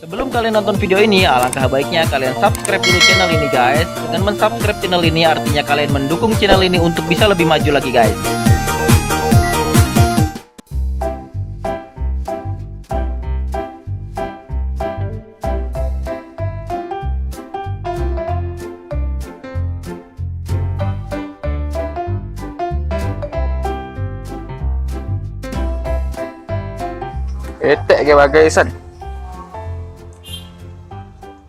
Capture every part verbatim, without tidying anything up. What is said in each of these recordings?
Sebelum kalian nonton video ini, alangkah baiknya kalian subscribe dulu channel ini, guys. Dengan mensubscribe channel ini, artinya kalian mendukung channel ini untuk bisa lebih maju lagi, guys. Etek ge bagai, San.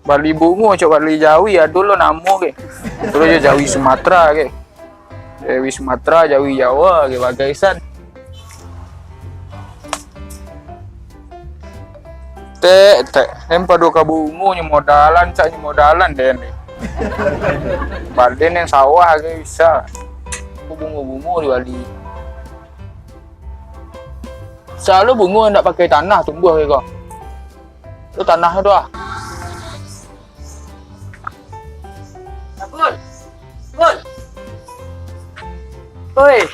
Bali bungo, cok bali jawi, ado lo namo ge. Ado jo jawi Sumatera ge. Jawi Sumatera, jawi Jawa ge bagai, San. Tek, tek. Den pado ka bungo nyo modalan, cak nyo modalan den ni. Bali nan sawah ge bisa. Bungo-bungo di Bali. Selalu bungo ndak pakai tanah tumbuah ke ko. Tu tanah tu ah. Bun. Bun. Oi.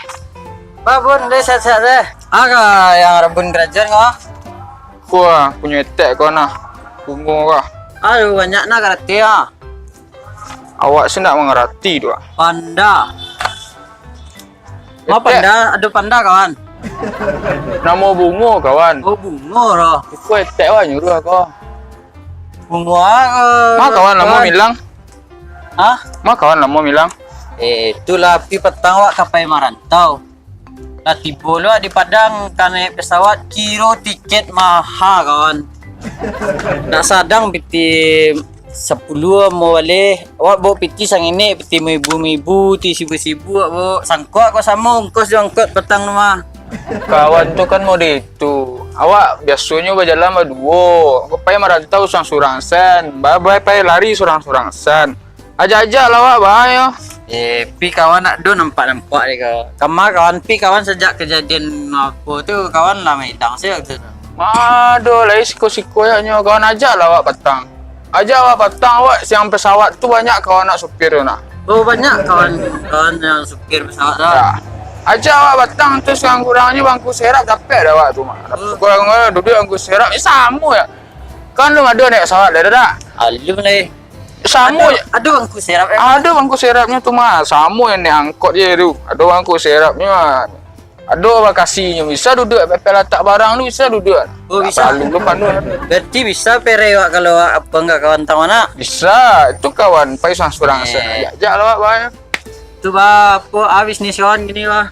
Ba Bun, deh sehat-sehat deh. Aga yang rabun kerajaan ko? Kuah, punyo etek ko nah. Bungo kah? Aduh, banyak nah karate ah. Awak sih ndak mangarati tu ah. Panda. Ma panda, ado panda, kawan. Namo bungo, kawan. Oh, bungo roh. Iko etek wak nyuruh ko. Bungo ah. Ma kawan lamo milang? Hah? Ma kawan lamo milang? Eh, itulah, pi patang wak ka pai marantau. Lah tibo lo wak di Padang, ka naiak pesawat, kiro tiket maha, kawan. Nak sadang piti sapuluah mau baleh, awak bawa piti sanginik, piti mibu-mibu, ti sibu-sibu awak bawa. Sangkok ko samo ongkos jo angkot patang tu mah. Kawan tu kan mode itu. Awak biasonyo bajalan baduo. Kok pai marantau surang-surang san. Ba-, bai pai lari surang-surang san. Ajak-ajak lah awak bae yo. Eh, pi kawan nak do nampak-nampak dek ko. Kama kawan pi kawan sajak kejadian apo tu kawan lah maidang sajo tu. Mado lai siko-siko nyo kawan ajak lah awak patang. Ajak awak patang awak siang pesawat tu banyak kawan nak supir tu nak. Oh, banyak kawan kawan yang supir pesawat tu. Ya. Ajak awak patang tu sekurang-kurangnyo bangku serap dapek dah awak tu mah. Oh. Kurang-kurang duduak bangku serap ni samo ya. Kan lu ado naik pesawat dah dak? Alun lai. Samo Ado, je. Ado bangku serap eh. Ado bangku serapnyo tu mah, samo yang naik angkot je tu. Ado bangku serapnyo mah. Ado bakasinyo, bisa duduak, pepeh latak barang tu bisa duduak. Oh, bisa. Lalu lu panu. Berarti bisa perewak kalau apa enggak kawan tang mana? Bisa, itu kawan pai surang-surang Eh. Sana. Jak, jak lah, Wak, bah. Tu bah, apa habis ni kawan gini bah.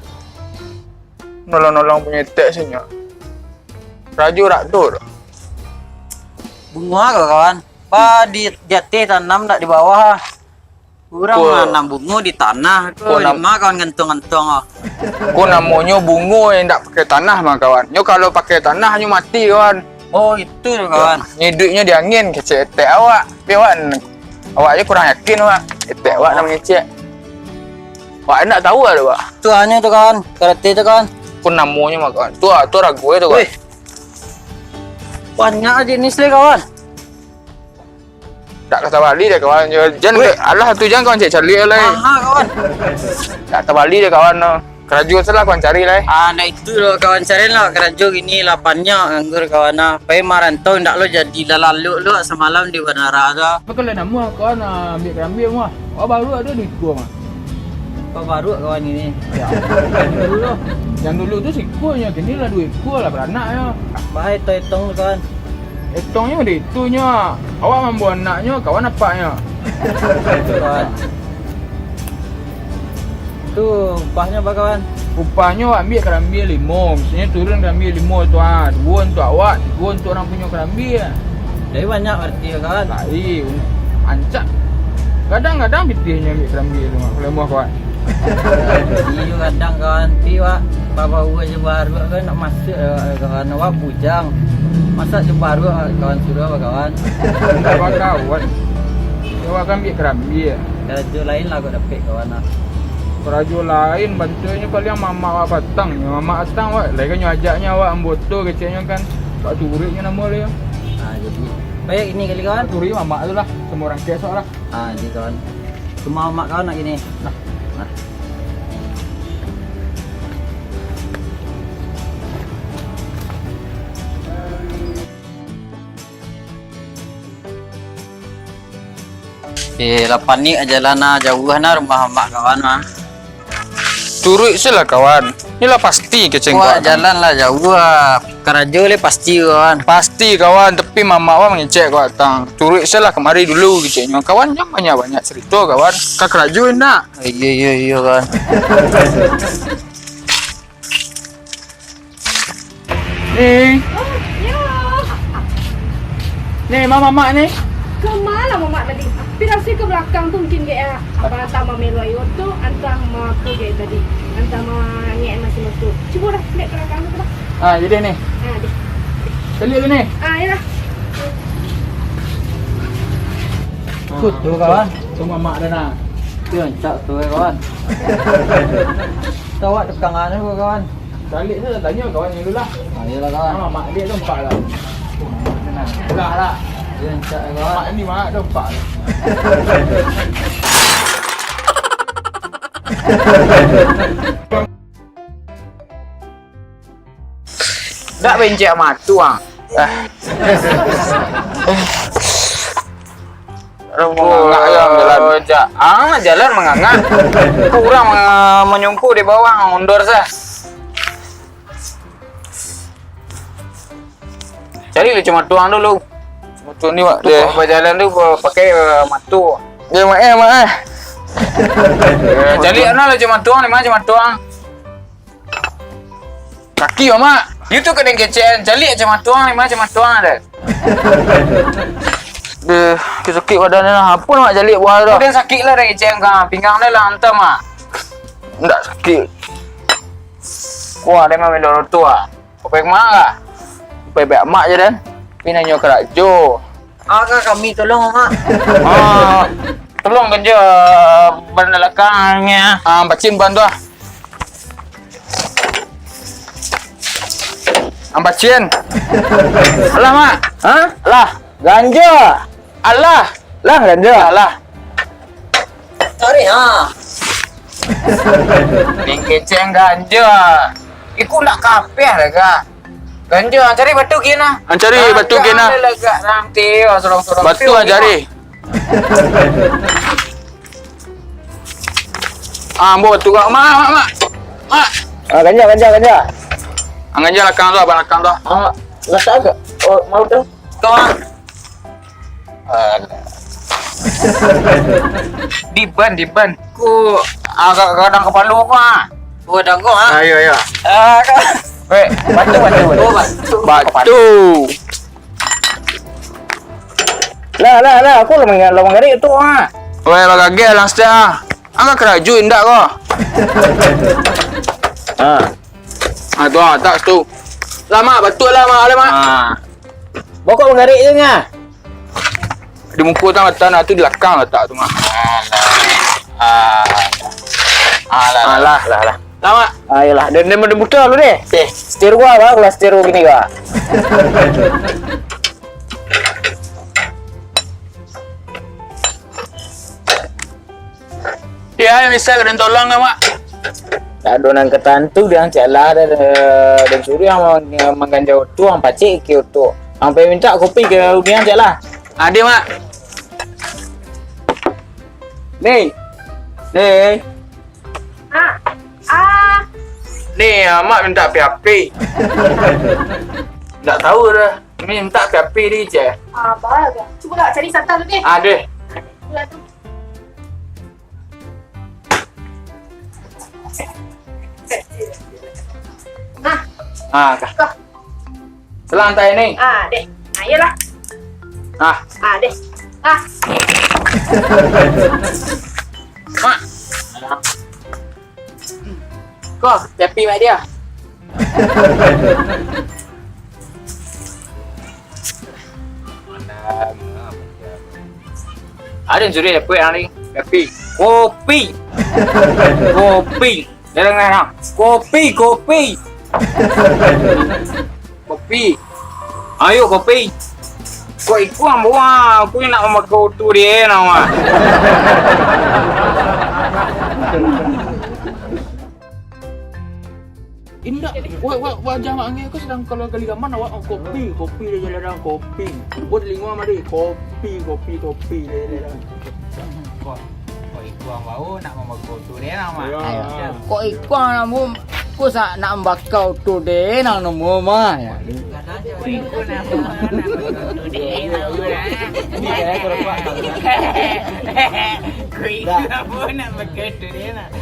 Nolong-nolong punyo etek sinyo. Rajo rak dur. Bungo ko kawan. Ba di, di ateh tanam, ndak di bawah. Urang Ko- mananam bungo di tanah ko, Ko nam- di ma kawan gantuang-gantuang ko. Ko namonyo bungo yang ndak pakai tanah mah kawan. Nyo kalau pakai tanah nyo mati kawan. Oh, itu tu kawan. Nyo iduiknyo di angin, kecek etek awak. Tapi awak, awak je kurang yakin awak. Etek awak nak mangecek. Awak ndak tahu ado, Pak. Tu anyo tu kawan, karate tu kawan. Ko namonyo mah kawan. Tu, tu rago tu kawan. Weh. Banyak jenis le kawan. Tak kata bali deh kawan. Jan Weh. Alah tu jan kawan cek caliak lai. Maha kawan. Tak kata bali deh kawan no. Karajo salah kawan cari lai. Ah, ndak itu lo kawan cari lo. Karajo gini lah banyak nganggur kawan ah. Pai marantau ndak lo jadi lah lalok lo samalam di bandara tu. Apa kalau nama kawan ah, ambil kerambia mah. Oh baru ada di gua mah. Babaruak kawan ini. Ya. Dulu lah. Yang dulu tu sikuanyo, kini lah dua ekor lah beranak ya. Baik, tu etong tu kawan. Etongnyo di itunyo. Awak mambuang anaknyo, kawan apaknyo. Kawan. Tu upahnyo apa kawan? Upahnyo ambiak karambia limo. Maksudnyo turun karambia limo tu ha. Duo untuk awak, tigo untuk urang punyo karambia. Jadi banyak berarti ya kawan? Lain. Ancak. Kadang-kadang pitih nyo ambiak karambia tu mah, kalau muah kawan. Iyo kadang kawan ti wak babawa je baruak kan nak masuk kawan awak bujang. Masak je baruak kawan suruh apa kawan? Indak bakawan. Awak kan ambiak karambia. Karajo lain lah kok dapek kawan ah. Karajo lain bantuaknyo paliang mamak wak patang. Mamak patang wak, lai kan nyo ajaknyo awak amboto keceknyo kan. Pak Turik nyo namo dia. Ah jadi. Baik ini kali kawan. Turik mamak tu lah, semua orang kesok lah. Ah, di kawan. Cuma mak kawan nak gini. Nah. Nah. Eh, lah panik aja lah nah, jauah nah rumah amak kawan mah. Turuik se lah kawan. Ni lah pasti kecek. Wah, kawan. Jalan lah jauah. Karajo le pasti kawan. Pasti kawan, tapi mamak wah mangecek kawan tang. Turuik se lah kamari dulu keceknyo. Kawan jangan banyak-banyak cerita kawan. Ka karajo indak? Iyo, iyo, iyo kawan. Ni. Oh, yo. Ni, ma mamak ni? Kama lah mamak tadi? Tapi rasanya ke belakang tu mungkin kayak apa, antah ma melo ayo tu, antah ma apa kayak tadi. Antah ma ngek masih masuk. Cuba dah, lihat ke belakang tu dah. Ah, jadi ni. Ah, deh. Caliak tu ni. Ah, yalah. Tu, tu kawan. Tu mamak dah nah. Tu rancak tu, eh, kawan. Tahu tak tekangan tu, kawan. Balik tu, tanya kawan yang dulu lah. Ah, iyalah, kawan. Ah, mak dia tu empat lah. Tenang. Udah lah. Dia rancak, eh, kawan. Mak ni mak tu empat lah. Dak bencek matu, ah. Aduh, mangangak je jalan. Ja-, ah, jalan mangangak. Kurang ma-, manyungku di bawah, ondor sah. Cari lah cuma tuang dulu. Cuma tuang ni, Mak. Tu, deh. Kalau bajalan tu, ba-, pakai, eh, matu. Ya, Mak, eh, Mak, eh. Eh, cari lah cuma tuang, di mana cuma tuang? Kaki, Mak. Itu kadang kecekan. Caliak macam matuang ni, macam matuang ada. Deh, sakik badan ni lah. Apa nak caliak buah tu? Udah sakik lah dah kecekan ka. Pinggang dah lah hantam, Mak. Ndak sakik. Wah, dia memang dulu tu ah. Kau pergi kemana kah? Pergi bak mak je dan. Pergi nanyo karajo. Ah, kah kami tolong, Mak. Ah, tolong ganja ban belakangnya. Ah, bacin ban tu ah. Ambacin. Alah, Mak. Ha? Alah. Ganja. Alah. Lah, ganja. Alah. Tarik, ha. Ning keceng ganja. Iku nak kapeh lah, Kak. Ganja, cari batu gin lah. Ah, cari batu gin lah. Lega nanti, oh, sorong-sorong. Batu ah, cari. Ah, ambo tu, Kak. Mak, mak, mak. Mak. Ah, ganja, ganja, ganja. Ah, ganja lakang tu, abang lakang tu. Ah, rasa agak. Oh, mau tu. Kau, ah. Alah. Diban, diban. Ku, ah, ka-, kadang kapalo ku, ah. Oh, dangko, ah. Ayo, ayo. Ah, ka-, weh, batu, batu, batu. Oh, batu. Batu. Lah, lah, lah, aku lah mangga-, lah manggarik tu, ah. Weh, bagageh lah, Stia. Angah karajo indak ko? Ha. Ah, tu, ah, tak, tu. Lah, Mak, batua lah, Mak, lah, Mak. Ha. Bokok manggarik je, ngah. Di muko tu, mata nak tu, di lakang letak tu, Mak. Alah. Ah. Alah, alah, alah. Lah, Mak. Ayolah, dan, dan, dan buta lu deh. Eh, setir gua, Bang, lah setir gua gini gua. Ya, misal kalian tolong nggak, Mak? Tak ada nan ketantu dia cak lah, ada, ada, ada suruh yang mang-, yang mangganjal oto, yang pacik ke oto. Sampai minta kopi ke dunia cak lah. Ada, Mak. Ni. Ni. Ah. Ah. Ni, Mak minta api-api. Tak tahu dah. Minta api-api ni, Ceh. Ah, baik. Cuba lah cari santan tu, deh. Ada. Nah. Ah, kah. Kah. Selang tai ni. Ah, deh. Ah, iyalah. Ah. Ah, deh. Ah. Mak. Kau, tapi mak dia. Ada yang curi apa yang ni? Kopi. Kopi. Kopi. Dia dengar, ah. Kopi, kopi. Kopi. Ayo, kopi. Kok ikut ambo, ah. Aku ni nak mamakai oto dia, nama. Indak, wa-, wa-, wajah Mak Angin ko sadang kalau gali gaman awak, oh, kopi, kopi dia jalan dalam kopi. Buat linguang mari, kopi, kopi, kopi dia jalan dalam. Kok, kok ikuang bau nak mambakau tu deh, Nang, mah. Ayo. Kok ikuang nak mu, ku sa nak mambakau tu deh, Nang, nomo mah. Ya. Kok ikuang nak mambakau tu deh, Nang, mah. Kok ikuang bau nak mambakau tu deh, Nang.